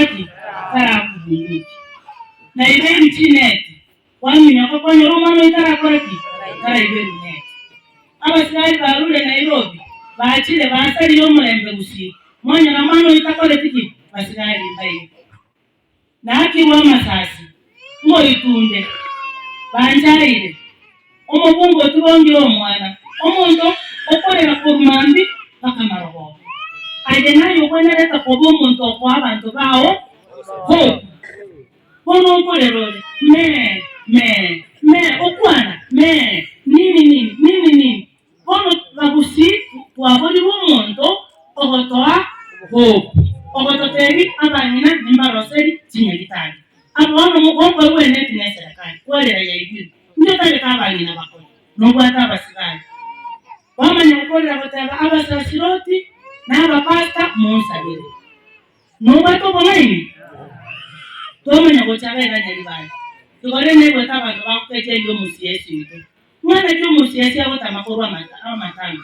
Tarakora ki? Tarakobunduki. Naibeirwe chineti, kwaminyoka kwanyora omwana oyio tarakora ki? Taraiberwa neti. Abasigari barure Nairobi, bachire basarire omorembe gusii, mwanyora mwana oyio takoreti ki? Basigari mbaire. Naakirwe amasasi, ngoitunde, banchaire, omobunge oturongire omwana, omonto okorera korwa mambia mpaka marogoba. Aye naye ogwenerete koba omonto okoa abanto bao hope. Bono nkorera ore, mee, mee, mee, okwana, mee, nini nini, nini nini. Bono bagusii twaborirwe omonto ogotoa hope, ogototebi abang'ina nimbaroseri chinyagitari. Bono mogokorwa eneti ne eserekari, kwarera yaigwirwe. Inki otagete abang'ina bakore? Nobwate abasigari. Kwamanya gokorera goteba abasasiroti na abapastor monsabere. Nobwate obong'aini? Twamanya gocha iga iga Nyaribari. Igo rende naigwete abanto bagokecheria omosiesi oito. Ng'a naki omosiasi agotama korwa amatanga?